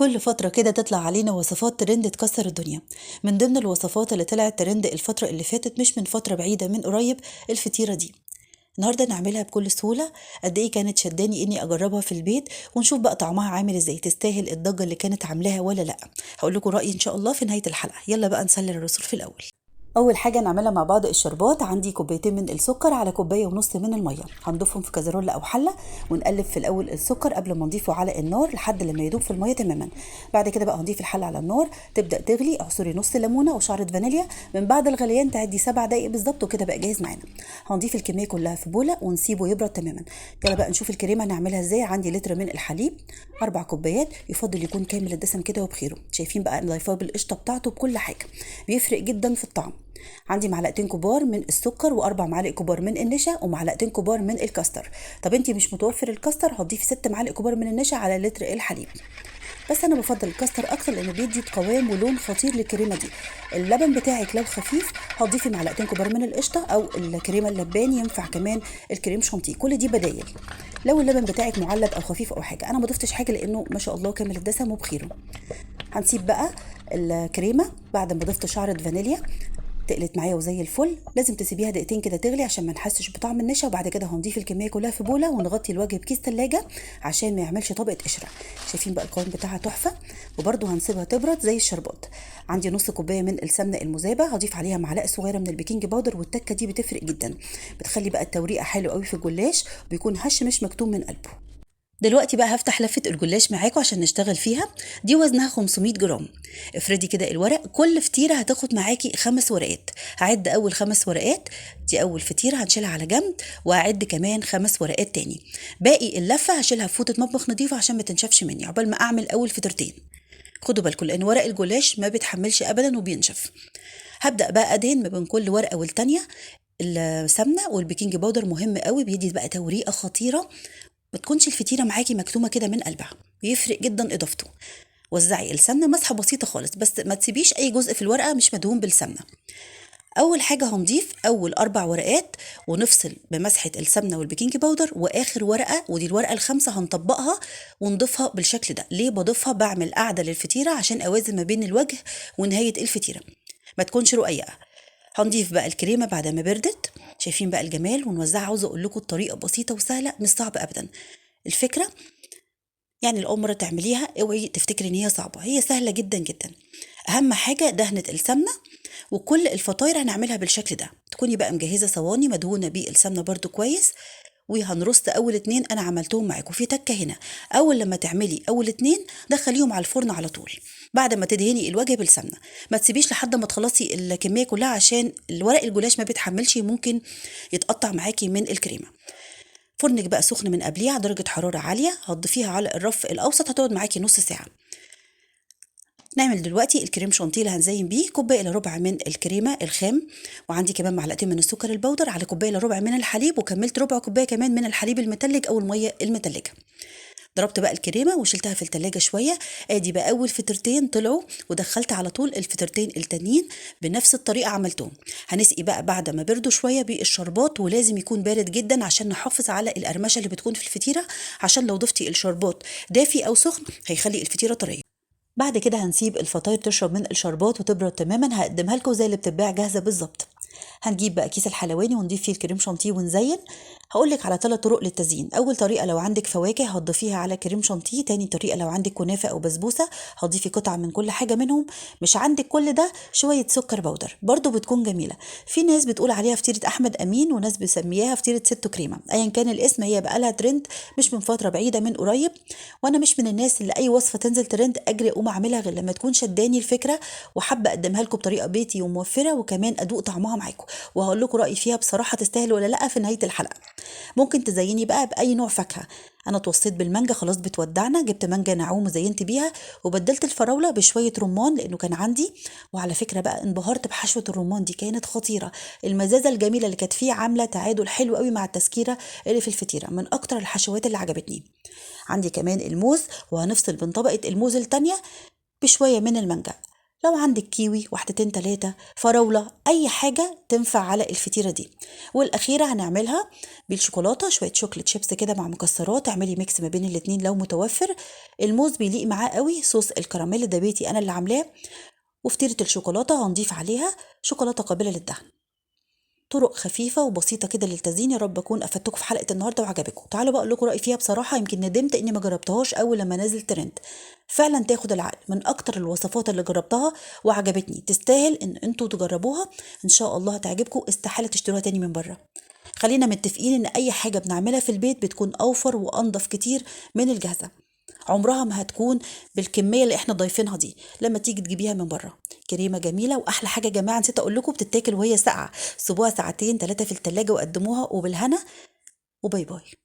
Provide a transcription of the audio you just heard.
كل فترة كده تطلع علينا وصفات ترند تكسر الدنيا. من ضمن الوصفات اللي طلعت ترند الفترة اللي فاتت، مش من فترة بعيدة، من قريب، الفطيرة دي. النهاردة نعملها بكل سهولة. قد ايه كانت شداني اني اجربها في البيت ونشوف بقى طعمها عامل ازاي، تستاهل الضجة اللي كانت عاملاها ولا لا. هقول لكم رأيي ان شاء الله في نهاية الحلقة. يلا بقى نسلي الرسول في الاول. اول حاجة نعملها مع بعض الشربات. عندي كوبايتين من السكر على كوباية ونص من المية، هنضيفهم في كازرولة او حلة ونقلب في الاول السكر قبل ما نضيفه على النار لحد لما يدوب في المية تماما. بعد كده بقى هنضيف الحلة على النار، تبدأ تغلي. اعصري نص ليمونة وشعرة فانيليا. من بعد الغليان تعدي 7 دقايق بالظبط وكده بقى جاهز معانا. هنضيف الكمية كلها في بولة ونسيبه يبرد تماما. يلا بقى نشوف الكريمة هنعملها ازاي. عندي لتر من الحليب، 4 كوبايات، يفضل يكون كامل الدسم كده وبخيره. شايفين بقى نضيفها بالقشطة بتاعته بكل حاجة، بيفرق جدا في الطعم. عندي معلقتين كبار من السكر و4 معالق كبار من النشا ومعلقتين كبار من الكاستر. طب انتي مش متوفر الكاستر، هتضيفي 6 معالق كبار من النشا على لتر الحليب. بس انا بفضل الكاستر اكتر لانه بيدي قوام ولون خطير للكريمه دي. اللبن بتاعك لو خفيف هتضيفي معلقتين كبار من القشطه او الكريمة اللباني، ينفع كمان الكريم شانتيه، كل دي بدايل. لو اللبن بتاعك معلب او خفيف او حاجة، انا ما ضفتش حاجة لانه ما شاء الله كامل الدسم وبخيره. هنسيب بقى الكريمة بعد ما ضفت شعره فانيليا تقلت معايا وزي الفل. لازم تسيبيها دقيقتين كده تغلي عشان ما نحسش بطعم النشا. وبعد كده هنضيف الكمية كلها في بوله ونغطي الوجه بكيس تلاجة عشان ما يعملش طبقه قشرة. شايفين بقى القوام بتاعها تحفة. وبرده هنسيبها تبرد زي الشربات. عندي نص كوباية من السمنة المذابه، هضيف عليها معلقه صغيرة من ال baking powder، والتكه دي بتفرق جدا، بتخلي بقى التوريقه حلوة قوي في الجلاش، بيكون هش مش مكتوم من قلبه. دلوقتي بقى هفتح لفة الجلاش معاكم عشان نشتغل فيها. دي وزنها 500 جرام. افردي كده الورق، كل فطيرة هتاخد معاكي 5 ورقات. هعد أول 5 ورقات، دي أول فطيرة هنشيلها على جنب، وهعد كمان 5 ورقات تاني. باقي اللفة هشيلها في فوطة مطبخ نظيفة عشان ما تنشفش مني عقبال ما أعمل أول فطيرتين. خدوا بالكم لأن ورق الجلاش ما بيتحملش أبدا وبينشف. هبدأ بقى أدهن ما بين كل ورقة والتانية السمنة وال baking powder، مهم قوي، بيدي بقى توريقة خطيرة، ما تكونش الفطيرة معاكي مكتومة كده من قلبها، بيفرق جدا إضافته. وزعي السمنة مسحة بسيطة خالص، بس ما تسيبيش أي جزء في الورقة مش مدهون بالسمنة. أول حاجة هنضيف أول 4 ورقات ونفصل بمسحة السمنة وال baking powder، وآخر ورقة ودي الورقة الخامسة هنطبقها ونضيفها بالشكل ده. ليه بضيفها؟ بعمل قاعدة للفطيرة عشان أوازن ما بين الوجه ونهاية الفطيرة، ما تكونش رقيقة. هنضيف بقى الكريمة بعد ما بردت. شايفين بقى الجمال ونوزعها. عاوزة أقول لكم الطريقة بسيطة وسهلة، مش صعبة أبدا. الفكرة يعني الأول مرة تعمليها اوعي تفتكري إن هي صعبة، هي سهلة جدا جدا. أهم حاجة دهنة السمنة، وكل الفطاير هنعملها بالشكل ده. تكوني بقى مجهزة صواني مدهونة بالسمنة برضو كويس. وهنرص أول 2 أنا عملتهم معاكم في تكة هنا. أول لما تعملي أول 2 دخليهم على الفرن على طول بعد ما تدهني الوجه بالسمنة. ما تسيبيش لحد ما تخلصي الكمية كلها عشان الورق الجلاش ما بيتحملش، ممكن يتقطع معاكي من الكريمة. فرنك بقى سخن من قبليه على درجة حرارة عالية، هتضيفيها على الرف الأوسط، هتقعد معاكي نص ساعة. نعمل دلوقتي الكريم شانتيه اللي هنزين بيه. كوباية الا ربع من الكريمة الخام، وعندي كمان معلقتين من السكر البودر، على كوباية الا ربع من الحليب، وكملت ربع كوباية كمان من الحليب المتلج او المية المتلجه. ضربت بقى الكريمة وشلتها في التلاجة شوية. ادي بقى اول فطيرتين طلعوا، ودخلت على طول الفطيرتين التانيين بنفس الطريقة عملتهم. هنسقي بقى بعد ما بردوا شوية بالشربات، ولازم يكون بارد جدا عشان نحافظ على القرمشه اللي بتكون في الفطيره، عشان لو ضفتي الشربات دافي او سخن هيخلي الفطيره طرية. بعد كده هنسيب الفطاير تشرب من الشربات وتبرد تماما. هقدمها لكم زي اللي بتتباع جاهزة بالظبط. هنجيب بقى كيس الحلواني ونضيف فيه الكريم شانتيه ونزين. هقولك على 3 طرق للتزيين. اول طريقه لو عندك فواكه هتضيفيها على كريم شانتيه. تاني طريقه لو عندك كنافه او بسبوسه هتضيفي قطعه من كل حاجة منهم. مش عندك كل ده، شوية سكر بودر برضو بتكون جميلة. في ناس بتقول عليها فطيره احمد امين، وناس بيسميها فطيره ست كريمة. ايا كان الاسم هي بقى لها ترند مش من فترة بعيدة، من قريب. وانا مش من الناس اللي اي وصفه تنزل ترند اجري اقوم اعملها غير لما تكون شداني الفكرة وحابة اقدمها لكم بطريقة بيتي وموفره، وكمان ادوق طعمها معاكم، وهقول لكم رايي فيها بصراحة تستاهل ولا لا في نهاية الحلقة. ممكن تزيني بقى باي نوع فاكهة. انا توصيت بالمانجا، خلاص بتودعنا، جبت مانجا نعوم وزينت بيها، وبدلت الفراوله بشوية رمان لانه كان عندي. وعلى فكرة بقى انبهرت بحشوه الرمان دي، كانت خطيرة. المزازه الجميلة اللي كانت فيه عامله تعادل حلو قوي مع التسكيره اللي في الفطيره، من اكتر الحشوات اللي عجبتني. عندي كمان الموز، وهنفصل بين طبقه الموز التانية بشوية من المانجا. لو عندك كيوي 1 2 3، فراولة، أي حاجة تنفع على الفطيرة دي. والأخيرة هنعملها بالشوكولاتة، شوية chocolate chips كده مع مكسرات، اعملي mix ما بين الاتنين لو متوفر. الموز بيليق معاه قوي، صوص الكراميل ده بيتي أنا اللي عاملاه. وفطيرة الشوكولاتة هنضيف عليها شوكولاتة قابلة للدهن. طرق خفيفة وبسيطة كده للتزيين. يا رب أكون أفدتكم في حلقة النهاردة وعجبتكم. تعالوا بقى أقول لكم رأيي فيها بصراحة، يمكن ندمت إني ما جربتهاش أول لما نزل ترند. فعلا تاخد العقل، من أكتر الوصفات اللي جربتها وعجبتني، تستاهل إن أنتوا تجربوها، إن شاء الله هتعجبكم، استحالة تشتروها تاني من بره. خلينا متفقين إن أي حاجة بنعملها في البيت بتكون أوفر وأنضف كتير من الجاهزة، عمرها ما هتكون بالكمية اللي احنا ضايفينها دي لما تيجي تجيبيها من بره. كريمة جميلة. وأحلى حاجة يا جماعة نسيت أقول لكم، بتتاكل وهي ساقعة، سيبوها 2 3 ساعات في التلاجة وقدموها، وبالهنا، و bye bye.